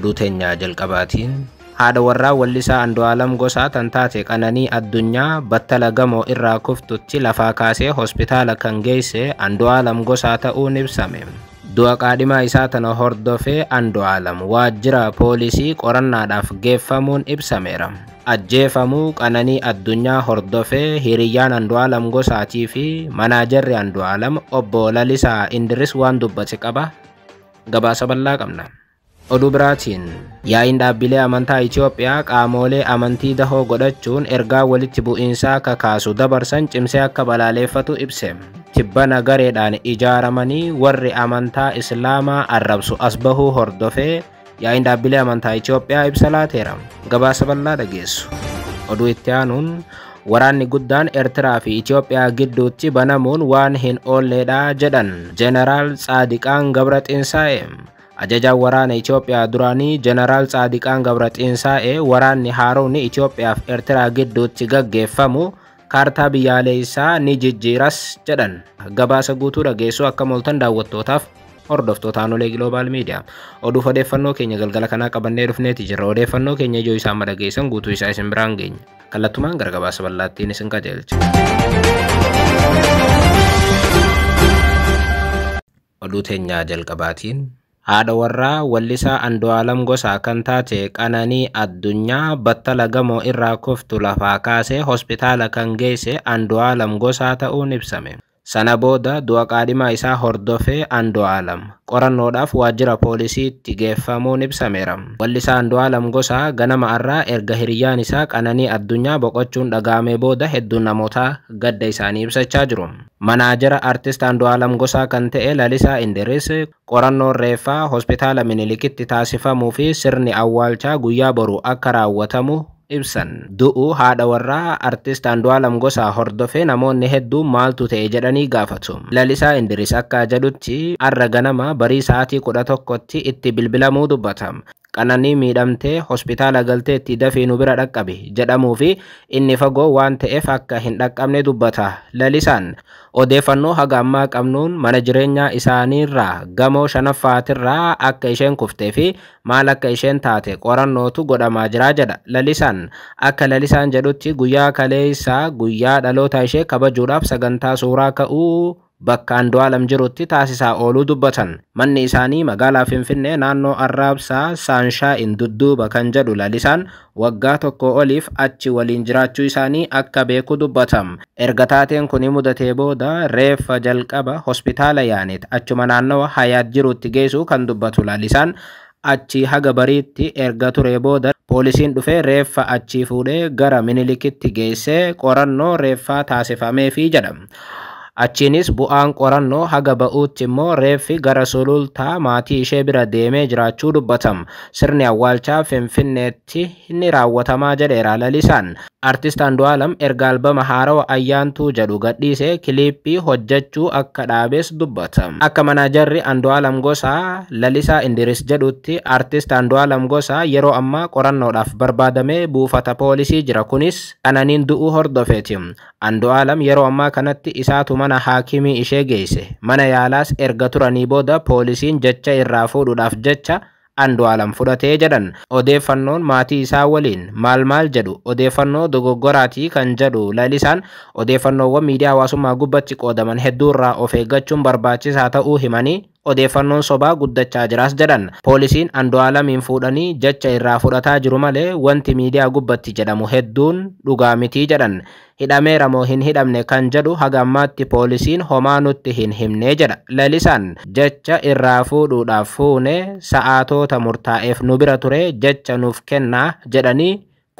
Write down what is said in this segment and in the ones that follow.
Oduu teenyaa jalqabaatiin haadha warraa wallisaa Andu'aalam Gosaa tan taate Qananii Addunyaa battala gamoo irraa kuftutti lafaa kaasee hospitaala kan geesse Andu'aalam Gosaa ta'uun ibsame. Du'a qaadhimaa isaa tana hordofee Andu'aalam waajjira poolisii qorannaadhaaf geeffamuun ibsameera. Ajjeefamuu Qananii Addunyaa hordofee hiriyyaan Andu'aalam Gosaatii fi manaajarri Andu'aalam obbo Lalisaa Indiris waan dubbate qaba. Gabaasa bal'aa qabna. Oduu biraatiin yaa'iin dhaabbilee amantaa Itoophiyaa qaamolee amantii dahoo godhachuun ergaa walitti bu'iinsaa kakaasu dabarsan cimsee akka balaaleeffatu ibse. Tibbana gareedhaan ijaaramanii warri amantaa Islaamaa arrabsu as bahuu hordofee yaa'iin dhaabbilee amantaa Itoophiyaa ibsa laateera. Gabaasa bal'aa dhageessu. Oduu itti aanuun waraanni guddaan Eertiraa fi Itoophiyaa gidduutti banamuun waan hin oolledha jedhan Jeneraal Tsaadiqaan Gabra Xinsaa'e. Ajajaan waraana Itoophiyaa duraanii Jeneraal Tsaadiqaan Gabra Xinsaa'e waraanni haaroon Itoophiyaa fi Eertiraa gidduutti gaggeeffamu kaartaa biyyaalessaa ni jijjiiras jedhan. Gabaasa guutuu dhageessuu akka mooltan daawwattootaaf hordoftoota Aanolee Global Media. Oduuf odeeffannoo keenya galgala kanaa qabannee dhufneeti jirra. Odeeffannoo keenya ijoo isaa madhageessan guutuu isaa isin biraan geenya. Kallattumaan gara gabaasa bal'aattiin isin qajeelcha. Oduu teenyaa jalqabaatiin haadha warraa wallisaa Andu'aalam Gosaa kan taate Qananii Addunyaa battala gamoo irraa kuftu lafaa kaasee hospitaala kan geesse Andu'aalam Gosaa ta'uun ibsame. Sana booda du'a qaadhimaa isaa hordofee Andu'aalam qorannoodhaaf waajjira poolisiitti geeffamuun ibsameera. Wallisaa Andu'aalam Gosaa ganama irraa erga hiriyyaan isaa Qananii Addunyaa boqochuun dhaga'amee booda hedduun namootaa gadda isaanii ibsachaa jiru. Manaajara artist Andu'aalam Gosaa kan ta'e Lalisaa Indiris qorannoon reeffaa hospitaala Minilikitti taasifamuu fi sirni awwaalchaa guyyaa boru akka raawwatamu ibsan. Du'uu haadha warraa artist Andu'aalam Gosaa hordofee namoonni hedduun maaltu ta'e jedhanii gaafatu. Lalisaa Indiris akka jedhutti arra ganama barii sa'aatii 11tti itti bilbilamuu dubbata. Qananii miidhamtee hospitaala galteetti dafii nu bira dhaqqabi jedhamuu fi inni fagoo waan ta'eef akka hin dhaqqabne dubbata. Lalisaan odeeffannoo haga ammaa qabnuun mana jireenyaa isaaniirraa gamoo shanaffaatirraa akka isheen kuftee fi maal akka isheen taate qorannootu godhamaa jira jedha Lalisaan. Akka Lalisaan jedhutti guyyaa kaleessaa guyyaa dhaloota ishee kabajuudhaaf sagantaa suuraa ka'uu bakka Andu'aalam jirutti taasisaa ooluu dubbatan. Manni isaanii magaalaa Finfinnee naannoo Arraabsaa Saanshaa'in dudduuba kan jedhu Lalisaan waggaa tokko oliif achi waliin jiraachuu isaanii akka beeku dubbatam. Erga taateen kun mudatee booda reeffa jalqaba hospitaala Yaanet achuma naannawa Hayaat jirutti geessuu kan dubbatu Lalisaan achi haga bariitti erga ture booda poolisiin dhufee reeffa achii fuudhee gara Minilikitti geessee qorannoo reeffaa taasifameefii jedha. Achiinis bu'aan qorannoo haga ba'uutti immoo reeffi gara sulultaa maatii ishee bira deemee jiraachuu dubbatam. Sirni awwaalchaa Finfinneetti ni raawwatamaa jedheera Lalisaan. Artist Andu'aalam erga albama haarawa Ayyaantuu jedhu gadhiisee kiliippii hojjechuu akka dhaabes dubbata. Akka manaajarri Andu'aalam Gosaa Lalisaa Indiris jedhutti artist Andu'aalam Gosaa yeroo ammaa qorannoodhaaf barbaadamee buufata poolisii jira. Kunis Qananiin du'uu hordofeeti. Andu'aalam yeroo ammaa kanatti isaatu mana haakimii ishee geesse. Mana yaalaas erga turanii booda poolisiin jecha irraa fuudhuudhaaf jecha Andu'aalam fudhatee jedhan. Odeeffannoon maatii isaa waliin maal maal jedhu odeeffannoo dogoggoraatii kan jedhu Lalisaan odeeffannoowwan miidiyaa hawaasummaa gubbatti qoodaman hedduurraa of eeggachuun barbaachisaa ta'uu himanii odeeffannoon sobaa guddachaa jiraas jedhan. Poolisiin Andu'aalamiin fuudhanii jecha irraa fudhataa jiru malee wanti miidiyaa gubbatti jedhamu hedduun dhugaa mitii jedhan. Hidhameera moo hin hidhamne kan jedhu haga ammaatti poolisiin homaa nutti hin himne jedha. Lalisaan jecha irraa fuudhuudhaaf fuune sa'aatoota murtaa'eef nu bira ture jecha nuuf kennaa jedhanii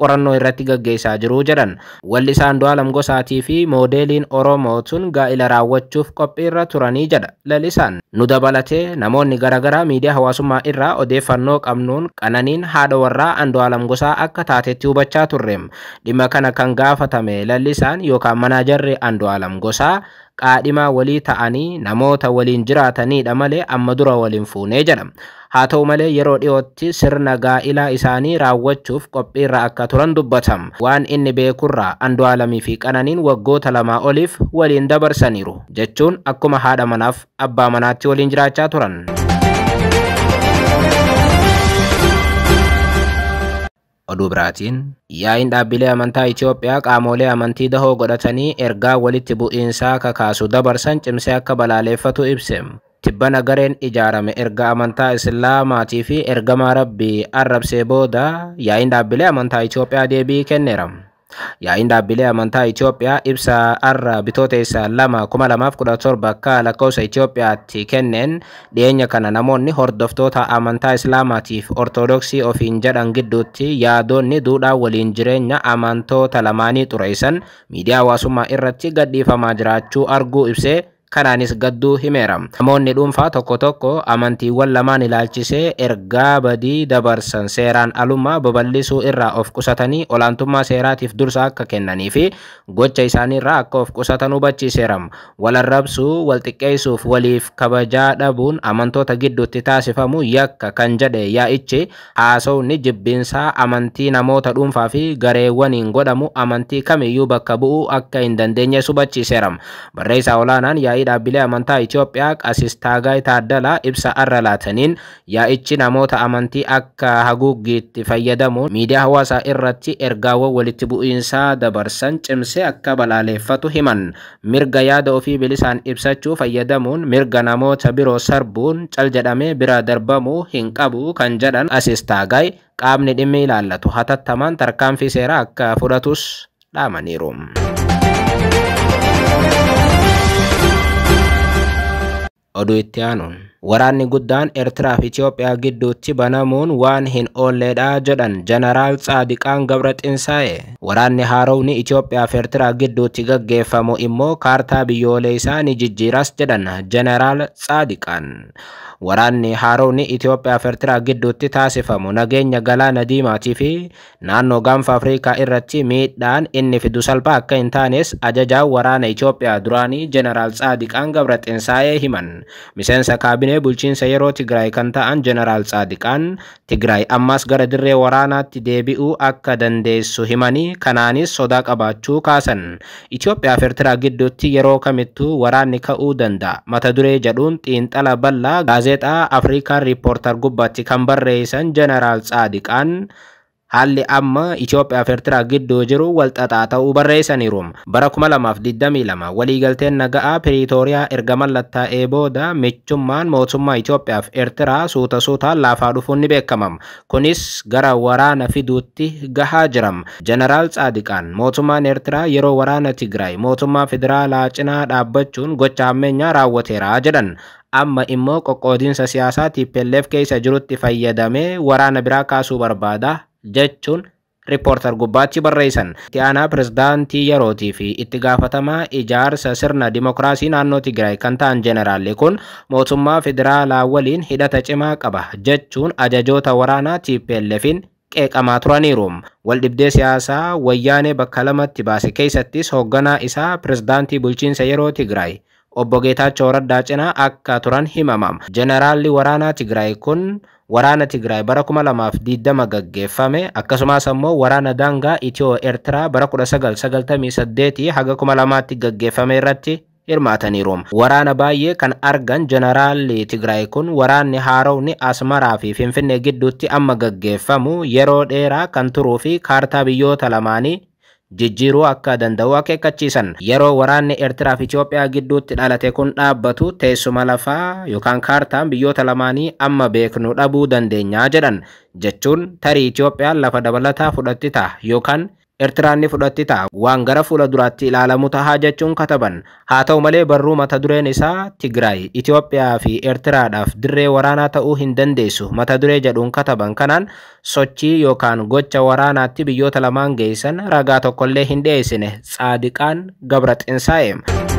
qorannoo irratti gaggeessaa jiru jedhan. Wallisaa Andu'aalam Gosaatii fi moodeeliin Oromoo tun gaa'ila raawwachuuf qophiirra turanii jedha Lalisaan. Nu dabalatee namoonni garaagaraa miidiyaa hawaasummaa irraa odeeffannoo qabnuun Qananiin haadha warraa Andu'aalam Gosaa akka taatetti hubachaa turre. Dhimma kana kan gaafatame Lalisaan yookaan manaajarri Andu'aalam Gosaa qaadhimaa walii ta'anii namoota waliin jiraatanidha malee amma dura waliin fuunee jedha. Haa ta'u malee yeroo dhiyootti sirna gaa'ilaa isaanii raawwachuuf qophiirra akka turan dubbatam. Waan inni beekurraa Andu'aalamii fi Qananiin waggoota 2 oliif waliin dabarsaniiru jechuun akkuma haadha manaaf abbaa manaatti waliin jiraachaa turan. Oduu biraatiin yaa'iin dhaabbilee amantaa Itoophiyaa qaamolee amantii dahoo godhatanii ergaa walitti bu'iinsaa kakaasu dabarsan cimsee akka balaaleffatu ibse. Tibbana gareen ijaarame erga amantaa Islaamaatii fi ergamaa Rabbii arrabsee booda yaa'iin dhaabbilee amantaa Itoophiyaa deebii kenneera. Yaa'iin dhaabbilee amantaa Itoophiyaa ibsa arra bitootessa 2, 2017 akka lakkoofsa Itoophiyaatti kenneen, dhiyeenya kana namoonni hordoftoota amantaa Islaamaatiif Ortodoksii ofiin jedhan gidduutti yaadonni duudhaa waliin jireenya amantoota lamaanii xureessan miidiyaa hawaasummaa irratti gadhiifamaa jiraachuu arguu ibsee, kanaanis gadduu himeera. Namoonni dhuunfaa tokko tokko amantiiwwan lamaan ilaalchisee ergaa badii dabarsan seeraan alummaa babal'isuu irraa of qusatanii olaantummaa seeraatiif dursa akka kennanii fi gocha isaaniirraa akka of qusatan hubachiiseera. Wal arrabsuu, wal xiqqeessuuf waliif kabajaa dhabuun amantoota gidduutti taasifamu yakka kan jedhe yaa'ichi, haasawni jibbiinsaa amantii namoota dhuunfaa fi gareewwaniin godhamu amantii kamiyyuu bakka bu'uu akka hin dandeenye hubachiiseera. Barreessaa olaanaan yaa'ii dhaabbilee amantaa Itoophiyaa Qasiis Taagaay Taaddalaa ibsa arra laataniin, yaa'ichi namoota amantii akka haguuggiitti fayyadamuun miidiyaa hawaasaa irratti ergaawwan walitti bu'iinsaa dabarsan cimsee akka balaaleffatu himan. Mirga yaada ofii bilisaan ibsachuu fayyadamuun mirga namoota biroo sarbuun cal jedhamee bira darbamuu hin qabu kan jedhan Qasiis Taagaay, qaamni dhimmi ilaallatu hatattamaan tarkaanfii seeraa akka fudhatus dhaamaniiru. Oduu itti aanuun, waraanni guddaan Eertiraa fi Itoophiyaa gidduutti banamuun waan hin oolledha jedhan Jeneraal Tsaadiqaan Gabra Xinsaa'e. Waraanni haarowni Itoophiyaa fi Eertiraa gidduutti gaggeeffamu immoo kaartaa biyyoolessaa ni jijjiiras jedhan Jeneraal Tsaadiqaan. Waraanni haarowni Itoophiyaa fi Eertiraa gidduutti taasifamu nageenya galaana diimaatii fi naannoo gaanfa Afrikaa irratti miidhaan inni fidu salphaa akka hin taanes ajajaan waraana Itoophiyaa duraanii Jeneraal Tsaadiqaan Gabra Xinsaa'ee himan. Miseensa kaabinee bulchiinsa yeroo Tigraay kan ta'an Jeneraal Tsaadiqaan, Tigraay ammas gara dirree waraanaatti deebi'uu akka dandeessu himanii, kanaanis sodaa qabaachuu kaasan. Itoophiyaa fi Eertiraa gidduutti yeroo kamittuu waraanni ka'uu danda'a mata duree jedhuun xiinxala bal'aa gaazexaa Afrikaan Riippoortar gubbaatti kan barreessan Jeneraal Tsaadiqaan, haalli amma Itoophiyaa fi Eertiraa gidduu jiru walxaxaa ta'uu barreessaniiru. Bara 2022 waliigalteen naga'aa Piriitooriyaa erga mallattaa'ee booda michummaan mootummaa Itoophiyaa fi Eertiraa suuta suutaan laafaa dhufuun ni beekama. Kunis gara waraana fiduutti gahaa jira. Jeneraal Tsaadiqaan mootummaan Eertiraa yeroo waraana Tigraay mootummaa federaalaa cinaa dhaabbachuun gocha hammeenyaa raawwateera jedhan. Amma immoo qoqqoodinsa siyaasaa TPLF keessa jirutti fayyadamee waraana biraa kaasuu barbaada jechuun Riippoortar gubbaatti barreessan. Itti aanaa pirezidaantii yerootii fi itti gaafatamaa ijaarsa sirna dimokiraasii naannoo Tigraay kan ta'an jeneraalli kun, mootummaa federaalaa waliin hidhata cimaa qaba jechuun ajajoota waraanaa TPLFin qeeqamaa turaniiru. Waldhibdee siyaasaa wayyaanee bakka lamatti baase keessattis hoogganaa isaa pirezidaantii bulchiinsa yeroo Tigraay obbo Geetaachoo Raddaa cinaa akka turan himama. Jeneraalli waraanaa Tigraay kun waraana Tigraay bara 2020 gaggeeffame, akkasumas ammoo waraana daangaa Itiyoo Eertiraa bara 1998 haga 2000tti gaggeeffame irratti hirmaataniiru. Waraana baay'ee kan argan jeneraalli Tigraay kun, waraanni haarowni Asmaraa fi Finfinnee gidduutti amma gaggeeffamu yeroo dheeraa kan turuu fi kaartaa biyyoota lamaanii jijjiiruu akka danda'u akeekkachiisan. Yeroo waraanni Eertiraa fi Itoophiyaa gidduutti dhalate kun dhaabbatu teessuma lafaa yookaan kaartaan biyyoota lamaanii amma beeknu dhabuu dandeenya jedhan, jechuun tarii Itoophiyaan lafa dabalataa fudhatti ta'a yookaan Eertiraan ni fudhatti ta'a, waan gara fuula duraatti ilaalamu tahaa jechuun kataban. Haa ta'u malee, barruu mata dureen isaa "Tigraay Itoophiyaa fi Eertiraadhaaf dirree waraanaa ta'uu hin dandeessu" mata duree jedhuun kataban kanaan sochii yookaan gocha waraanaatti biyyoota lamaan geessan ragaa tokkollee hin dhiyeessine Tsaadiqaan Gabra Xinsaa'e.